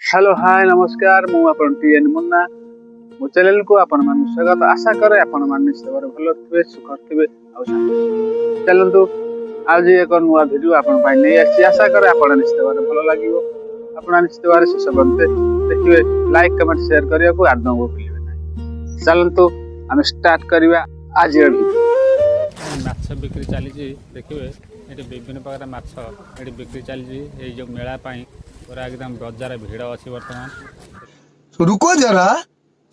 Hello, ହାଏ, ନମସ୍କାର। ମୁଁ ଆପଣ ଟି ଏନ୍ ମୁନ୍ନା। ମୋ ଚ୍ୟାନେଲକୁ ଆପଣମାନଙ୍କୁ ସ୍ୱାଗତ। ଆଶା କରେ ଆପଣମାନେ ନିଶ୍ଚିତ ଭାବରେ ଭଲ ଥିବେ, ସୁଖରେ ଥିବେ ଆଉ ଶାନ୍ତି। ଚାଲନ୍ତୁ, ଆଜି ଏକ ନୂଆ ଭିଡ଼ିଓ ଆପଣଙ୍କ ପାଇଁ ନେଇ ଆସିଛି। ଆଶା କରେ ଆପଣ ନିଶ୍ଚିତ ଭାବରେ ଭଲ ଲାଗିବ। ଆପଣ ନିଶ୍ଚିତ ଭାବରେ ଶେଷ ପର୍ଯ୍ୟନ୍ତ ଦେଖିବେ। ଲାଇକ୍, କମେଣ୍ଟ, ସେୟାର କରିବାକୁ ଆଦୌ ଭୁଲିବେ ନାହିଁ। ଚାଲନ୍ତୁ, ଆମେ ଷ୍ଟାର୍ଟ କରିବା ଆଜିର ଭିଡ଼ିଓ। ମାଛ ବିକ୍ରି ଚାଲିଛି, ଦେଖିବେ। ଏଠି ବିଭିନ୍ନ ପ୍ରକାର ମାଛ ଏଠି ବିକ୍ରି ଚାଲିଛି। ଏଇ ଯେଉଁ ମେଳା ପାଇଁ ପୁରା ଏକଦମ ବଜାର ଭିଡ଼ ଅଛି ବର୍ତ୍ତମାନ। रुको जरा,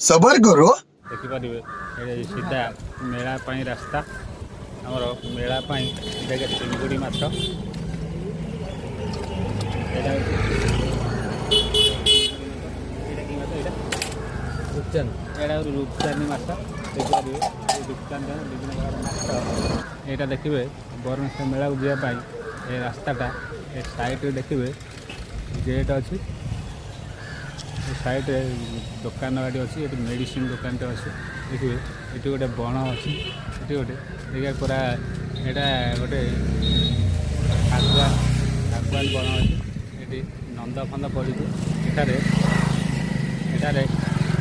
सबर करो। ଦେଖିପାରିବେ, ଏଠି ସିଧା ମେଳା ପାଇଁ ରାସ୍ତା ଆମର। ମେଳା ପାଇଁ ଦେଖେ ଚିଙ୍ଗୁଡ଼ି ମାଛ। ଏଇଟା ହେଉଛି, ଏଇଟା କି ମାଛ? ଏଇଟା ରୂପଚାନ୍ଦ। ଏଇଟା ହେଉଛି ରୂପଚାନ୍ଦି ମାଛ। ଦେଖିପାରିବେ, ଏଇ ରୂପଚାନ୍ଦି, ବିଭିନ୍ନ ପ୍ରକାର ମାଛ। ଏଇଟା ଦେଖିବେ, ବରୁଣେଶ୍ୱର ମେଳାକୁ ଯିବା ପାଇଁ ଏ ରାସ୍ତାଟା। ଏ ସାଇଡ଼ରେ ଦେଖିବେ, ଗେଟ୍ ଅଛି। ଏ ସାଇଡ଼ରେ ଦୋକାନ ଗାଡ଼ି ଅଛି। ଏଠି ମେଡ଼ିସିନ ଦୋକାନଟେ ଅଛି। ଦେଖିବେ, ଏଠି ଗୋଟେ ବଣ ଅଛି। ଏଠି ଗୋଟେ ଦେଖିବା ପୁରା ଏଇଟା ଗୋଟେ ଶାଗୁଆନ, ଶାଗୁଆନ ବଣ ଅଛି। ଏଠି ନନ୍ଦ ଫନ୍ଦ ପଡ଼ିଛି। ଏଠାରେ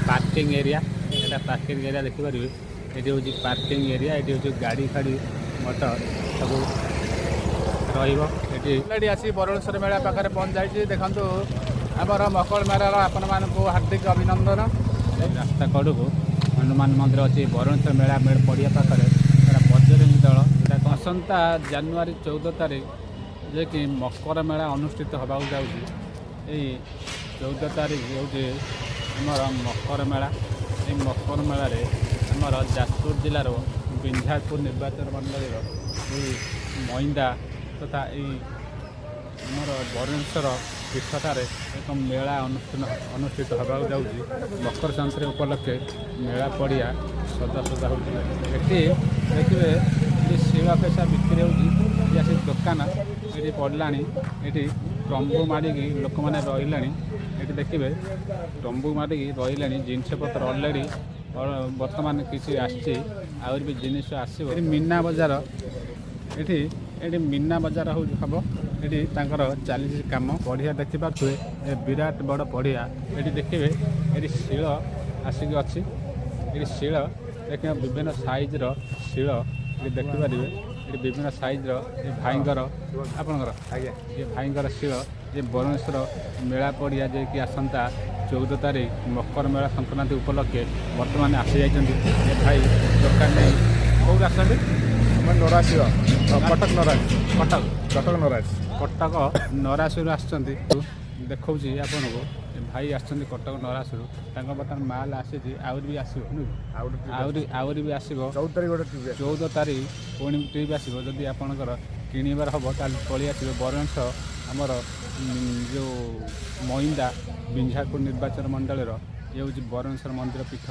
ପାର୍କିଂ ଏରିଆ। ଏଇଟା ପାର୍କିଂ ଏରିଆ, ଦେଖିପାରିବେ। ଏଠି ହେଉଛି ପାର୍କିଂ ଏରିଆ। ଏଠି ହେଉଛି ଗାଡ଼ି ଫାଡ଼ି, ମଟର ସବୁ ରହିବ ଏଠି। ଅଲରେଡ଼ି ଆସି ବରୁଣେଶ୍ୱର ମେଳା ପାଖରେ ପହଞ୍ଚି ଯାଇଛି। ଦେଖନ୍ତୁ, ଆମର ମକର ମେଳାର ଆପଣମାନଙ୍କୁ ହାର୍ଦ୍ଦିକ ଅଭିନନ୍ଦନ। ରାସ୍ତା କଡ଼କୁ ହନୁମାନ ମନ୍ଦିର ଅଛି। ବରୁଣେଶ୍ୱର ମେଳା ପଡ଼ିଆ ପାଖରେ ଏଇଟା ବଜରଙ୍ଗୀ ଦଳ। ଏଇଟା ଆସନ୍ତା ଜାନୁଆରୀ 14 ତାରିଖ ଯିଏକି ମକର ମେଳା ଅନୁଷ୍ଠିତ ହେବାକୁ ଯାଉଛି। ଏଇ 14 ତାରିଖ ହେଉଛି ଆମର ମକର ମେଳା। ଏଇ ମକର ମେଳାରେ ଆମର ଯାଜପୁର ଜିଲ୍ଲାର ବିଞ୍ଝାରପୁର ନିର୍ବାଚନ ମଣ୍ଡଳୀର ଏଇ ମଇନ୍ଦା ତଥା ଏଇ ଆମର ବରୁଣେଶ୍ୱର ପୀଠଠାରେ ଏକ ମେଳା ଅନୁଷ୍ଠିତ ହେବାକୁ ଯାଉଛି। ମକର ସଂକ୍ରାନ୍ତି ଉପଲକ୍ଷେ ମେଳା ପଡ଼ିଆ ସଜାସଜା ହେଉଛି। ଏଠି ଦେଖିବେ, ଏଠି ଶିଳ ପେସା ବିକ୍ରି ହେଉଛି। ଏଠି ଆସି ଦୋକାନ ଏଠି ପଡ଼ିଲାଣି। ଏଠି ତମ୍ବୁ ମାରିକି ଲୋକମାନେ ରହିଲେଣି। ଏଠି ଦେଖିବେ, ତମ୍ବୁ ମାରିକି ରହିଲେଣି। ଜିନିଷପତ୍ର ଅଲରେଡ଼ି ବର୍ତ୍ତମାନ କିଛି ଆସିଛି, ଆହୁରି ବି ଜିନିଷ ଆସିବ। ଏଠି ମୀନା ବଜାର, ଏଠି ମୀନା ବଜାର ହେଉଛି, ହେବ। ଏଠି ତାଙ୍କର ଚାଲିଛି କାମ। ପଡ଼ିଆ ଦେଖିପାରୁଥିବେ, ଏ ବିରାଟ ବଡ଼ ପଡ଼ିଆ। ଏଠି ଦେଖିବେ, ଏଠି ଶିଳ ଆସିକି ଅଛି। ଏଠି ଶିଳ ଦେଖିବେ, ବିଭିନ୍ନ ସାଇଜ୍ର ଶିଳ ଏଠି ଦେଖିପାରିବେ। ଏଠି ବିଭିନ୍ନ ସାଇଜ୍ର ଏ ଭାଇଙ୍କର, ଆପଣଙ୍କର? ଆଜ୍ଞା। ଏ ଭାଇଙ୍କର ଶିଳ। ଏ ବରୁଣେଶ୍ୱର ମେଳା ପଡ଼ିଆ ଯାଇକି ଆସନ୍ତା 14 ତାରିଖ ମକର ମେଳା ସଂକ୍ରାନ୍ତି ଉପଲକ୍ଷେ ବର୍ତ୍ତମାନ ଆସିଯାଇଛନ୍ତି ଏ ଭାଇ ଦୋକାନ ନେଇ। କେଉଁଠୁ ଆସନ୍ତି? ଆମେ ନରାସିବ, କଟକ ନରାଜ। କଟକ? କଟକ ନରାଜ। କଟକ ନରାସରୁ ଆସିଛନ୍ତି। ଦେଖାଉଛି ଆପଣଙ୍କୁ, ଏ ଭାଇ ଆସିଛନ୍ତି କଟକ ନରାସରୁ। ତାଙ୍କ ବର୍ତ୍ତମାନ ମାଲ ଆସିଛି, ଆହୁରି ବି ଆସିବ, ନୁହେଁ କି? ଆଉ ଗୋଟେ trip। ଆହୁରି ବି ଆସିବ। 14 ତାରିଖ ଗୋଟେ ଟ୍ରିପ୍। 14 ତାରିଖ ପୁଣି ଟ୍ରିପ୍ ଆସିବ। ଯଦି ଆପଣଙ୍କର କିଣିବାର ହେବ, ତାହେଲେ ପଳେଇ ଆସିବେ ବରୁଣେଶ୍ୱର, ଆମର ଯେଉଁ ମଇନ୍ଦା ବିଞ୍ଝାରପୁର ନିର୍ବାଚନ ମଣ୍ଡଳୀର ଇଏ ହେଉଛି ବରୁଣେଶ୍ୱର ମନ୍ଦିର ପୀଠ।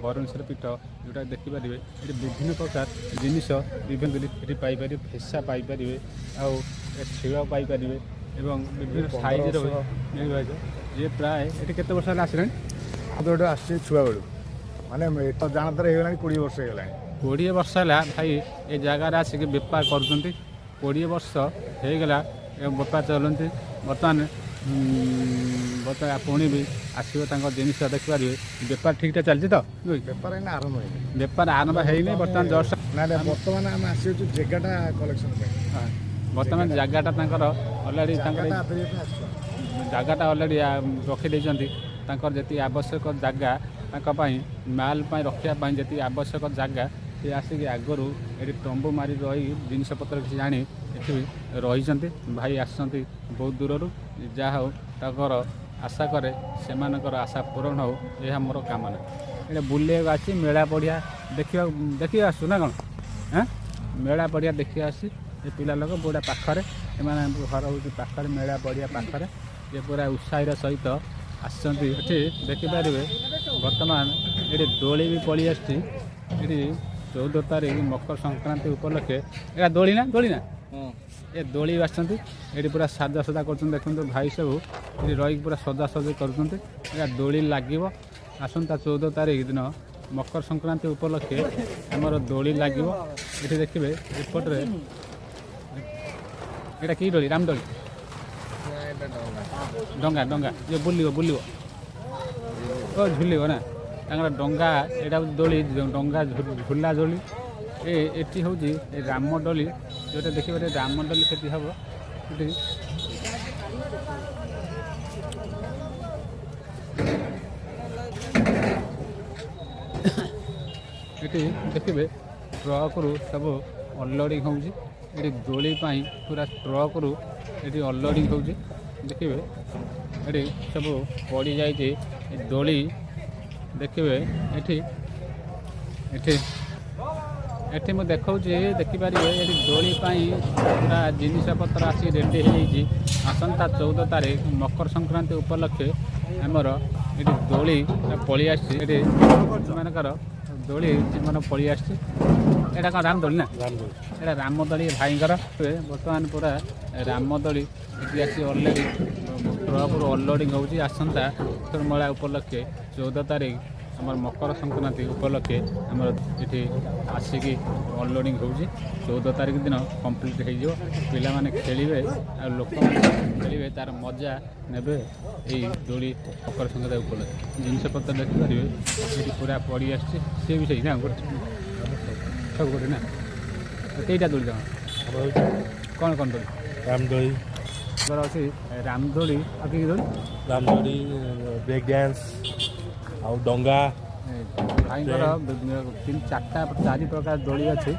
ବରୁଣେଶ୍ୱର ପୀଠ ଯେଉଁଟା ଦେଖିପାରିବେ, ଏଠି ବିଭିନ୍ନ ପ୍ରକାର ଜିନିଷ ବିଭିନ୍ନ ଏଠି ପାଇପାରିବେ। ଫେସା ପାଇପାରିବେ ଆଉ ଏ ଶିଳ ପାଇପାରିବେ ଏବଂ ବିଭିନ୍ନ ସାଇଜ୍ର ମିଳିବ। ଇଏ ପ୍ରାୟ ଏଠି କେତେ ବର୍ଷ ହେଲା ଆସିଲାଣି? ମୁଁ ତ ଏଠୁ ଆସିଛି ଛୁଆବେଳୁ, ମାନେ ତ ଜାଣତରେ ହେଇଗଲାଣି, 20 ବର୍ଷ ହେଇଗଲାଣି। 20 ବର୍ଷ ହେଲା ଭାଇ ଏ ଜାଗାରେ ଆସିକି ବେପାର କରୁଛନ୍ତି। 20 ବର୍ଷ ହେଇଗଲା ଏ ବେପାର ଚଲନ୍ତି। ବର୍ତ୍ତମାନ ପୁଣି ବି ଆସିବ ତାଙ୍କ ଜିନିଷ, ଦେଖିପାରିବେ। ବେପାର ଠିକ୍ଠାକ୍ ଚାଲିଛି ତ, ନୁହେଁ କି? ବେପାର ଏଇନା ଆରମ୍ଭ ହେଇନି। ବେପାର ଆରମ୍ଭ ହେଇନି ବର୍ତ୍ତମାନ, ଜଷ୍ଟ। ନା, ବର୍ତ୍ତମାନ ଆମେ ଆସିଛୁ ଜାଗାଟା କଲେକ୍ସନ ପାଇଁ। ବର୍ତ୍ତମାନ ଜାଗାଟା ତାଙ୍କର ଅଲରେଡ଼ି ତାଙ୍କର ଜାଗାଟା ଆଦରିବା ପାଇଁ ଆସିଛୁ। ଜାଗାଟା ଅଲରେଡ଼ି ରଖିଦେଇଛନ୍ତି। ତାଙ୍କର ଯେତିକି ଆବଶ୍ୟକ ଜାଗା, ତାଙ୍କ ପାଇଁ ମାଲ ପାଇଁ ରଖିବା ପାଇଁ ଯେତିକି ଆବଶ୍ୟକ ଜାଗା, ସେ ଆସିକି ଆଗରୁ ଏଠି ତମ୍ବୁ ମାରି ରହି ଜିନିଷପତ୍ର କିଛି ଆଣି ଏଠି ରହିଛନ୍ତି। ଭାଇ ଆସିଛନ୍ତି ବହୁତ ଦୂରରୁ। ଯାହା ହଉ, ତାଙ୍କର ଆଶା କରେ ସେମାନଙ୍କର ଆଶା ପୂରଣ ହଉ, ଏହା ମୋର କାମନା। ଏଇଟା ବୁଲିବାକୁ ଆସିଛି, ମେଳା ପଡ଼ିଆ ଦେଖିବାକୁ ଦେଖିବାକୁ ଆସୁଛୁ ନା କ'ଣ? ଏଁ ମେଳା ପଡ଼ିଆ ଦେଖିବାକୁ ଆସିଛି। ଏ ପିଲା ଲୋକ ପୁରା ପାଖରେ, ଏମାନଙ୍କ ଘର ହେଉଛି ପାଖରେ, ମେଳା ପଡ଼ିଆ ପାଖରେ। ଇଏ ପୁରା ଉତ୍ସାହର ସହିତ ଆସିଛନ୍ତି। ଏଠି ଦେଖିପାରିବେ, ବର୍ତ୍ତମାନ ଏଠି ଦୋଳି ବି ପଳେଇ ଆସିଛି। ଏଠି 14 ତାରିଖ ମକର ସଂକ୍ରାନ୍ତି ଉପଲକ୍ଷେ ଏଇଟା ଦୋଳି ନା, ଦୋଳି ନା, ଏ ଦୋଳି ଆସିଛନ୍ତି। ଏଠି ପୁରା ସାଜସଜା କରୁଛନ୍ତି। ଦେଖନ୍ତୁ, ଭାଇ ସବୁ ଏଠି ରହିକି ପୁରା ସଜାସଜି କରୁଛନ୍ତି। ଏଇଟା ଦୋଳି ଲାଗିବ ଆସନ୍ତା 14 ତାରିଖ ଦିନ। ମକର ସଂକ୍ରାନ୍ତି ଉପଲକ୍ଷେ ଆମର ଦୋଳି ଲାଗିବ। ଏଠି ଦେଖିବେ, ଏପଟରେ ଏଇଟା କି ଦୋଳି? ରାମଦୋଳି। ଡଙ୍ଗା, ଡଙ୍ଗା ଯେ ବୁଲିବ, ବୁଲିବ ଓ ଝୁଲିବ ନା ତାଙ୍କର ଡଙ୍ଗା। ଏଇଟା ହେଉଛି ଦୋଳି, ଡଙ୍ଗା ଝୁଲା ଦୋଳି। ଏଠି ହେଉଛି ରାମ ଦୋଳି, ଯେଉଁଟା ଦେଖିପାରିବେ ରାମ ଦୋଳି ସେଠି ହେବ ସେଠି। ଏଠି ଦେଖିବେ ଟ୍ରକରୁ ସବୁ ଅନଲୋଡ଼ିଂ ହେଉଛି। ଏଠି ଦୋଳି ପାଇଁ ପୁରା ଟ୍ରକରୁ ଏଠି ଅନଲୋଡ଼ିଂ ହେଉଛି। ଦେଖିବେ ଏଠି ସବୁ ପଡ଼ିଯାଇଛି ଦୋଳି। ଦେଖିବେ ଏଠି ଏଠି ଏଠି ମୁଁ ଦେଖାଉଛି, ଦେଖିପାରିବେ ଏଠି ଦୋଳି ପାଇଁ ପୁରା ଜିନିଷପତ୍ର ଆସି ରେଡ଼ି ହେଇଯାଇଛି। ଆସନ୍ତା 14 ତାରିଖ ମକର ସଂକ୍ରାନ୍ତି ଉପଲକ୍ଷେ ଆମର ଏଠି ଦୋଳି ପଳେଇ ଆସିଛି। ଏଠି ସେମାନଙ୍କର ଦୋଳି ସେମାନେ ପଳେଇ ଆସିଛି। ଏଇଟା କ'ଣ ରାମଦୋଳି ନା? ଏଇଟା ରାମଦୋଳି ଭାଇଙ୍କର। ବର୍ତ୍ତମାନ ପୁରା ରାମଦୋଳି ଏଠି ଆସି ଅଲରେଡ଼ି ଟ୍ରକରୁ ଅନଲୋଡ଼ିଂ ହେଉଛି। ଆସନ୍ତା ମେଳା ଉପଲକ୍ଷେ 14 ତାରିଖ ଆମର ମକର ସଂକ୍ରାନ୍ତି ଉପଲକ୍ଷେ ଆମର ଏଠି ଆସିକି ଅନଲୋଡ଼ିଂ ହେଉଛି। 14 ତାରିଖ ଦିନ କମ୍ପ୍ଲିଟ୍ ହେଇଯିବ। ପିଲାମାନେ ଖେଳିବେ ଆଉ ଲୋକମାନେ ଖେଳିବେ, ତାର ମଜା ନେବେ ଏଇ ଦୋଳି ମକର ସଂକ୍ରାନ୍ତି ଉପଲକ୍ଷେ। ଜିନିଷପତ୍ର ଦେଖିପାରିବେ ଏଠି ପୁରା ପଡ଼ି ଆସିଛି। ସିଏ ବି ସେଇ ନା ଗୋଟେ ସବୁ ଗୋଟେ ନା କେଇଟା ଦୋଳି ତମର? କ'ଣ କ'ଣ ଦୋଳି? ରାମଦୋଳି। ଅଛି ରାମଦୋଳି, ଆଉ କି ଦୋଳି? ରାମଦୋଳି, ବ୍ରେକ୍ ଡ୍ୟାନ୍ସ ଆଉ ଡଙ୍ଗା। ଭାଇଙ୍କର ତିନି ଚାରିଟା ଚାରି ପ୍ରକାର ଦୋଳି ଅଛି।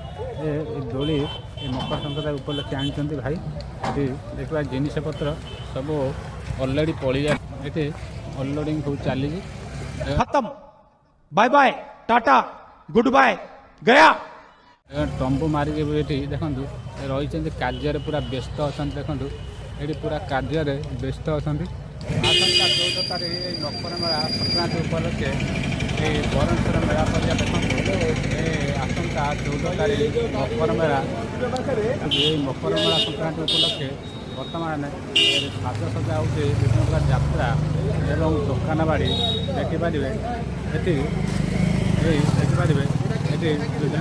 ଏ ଦୋଳି ଏ ମକର ସଂକ୍ରାନ୍ତି ଉପଲକ୍ଷେ ଆଣିଛନ୍ତି ଭାଇ। ଏଠି ଦେଖିବା ଜିନିଷପତ୍ର ସବୁ ଅଲରେଡ଼ି ପଳେଇ, ଏଠି ଅନଲୋଡ଼ିଂ ସବୁ ଚାଲିଛି। खत्म, bye bye, tata, good bye, गया। ତମ୍ବୁ ମାରିକି ବି ଏଠି ଦେଖନ୍ତୁ ରହିଛନ୍ତି, କାର୍ଯ୍ୟରେ ପୁରା ବ୍ୟସ୍ତ ଅଛନ୍ତି। ଦେଖନ୍ତୁ ଏଠି ପୁରା କାର୍ଯ୍ୟରେ ବ୍ୟସ୍ତ ଅଛନ୍ତି। ଆସନ୍ତା 14 ତାରିଖ ଏଇ ମକର ମେଳା ସଂକ୍ରାନ୍ତି ଉପଲକ୍ଷେ ଏଇ ବରୁଣେଶ୍ୱର ମେଳା ପଡ଼ିଆ ଦେଖନ୍ତୁ। ଏ ଆସନ୍ତା 14 ତାରିଖ ମକର ମେଳା, ଏଇ ମକର ମେଳା ସଂକ୍ରାନ୍ତି ଉପଲକ୍ଷେ ବର୍ତ୍ତମାନ ସାଜସଜା ହେଉଛି, ବିଭିନ୍ନ ପ୍ରକାର ଯାତ୍ରା ଏବଂ ଦୋକାନ ବାଡ଼ି ଦେଖିପାରିବେ ଏଠି। ଏଇ ଦେଖିପାରିବେ ଏଠି ବିଭିନ୍ନ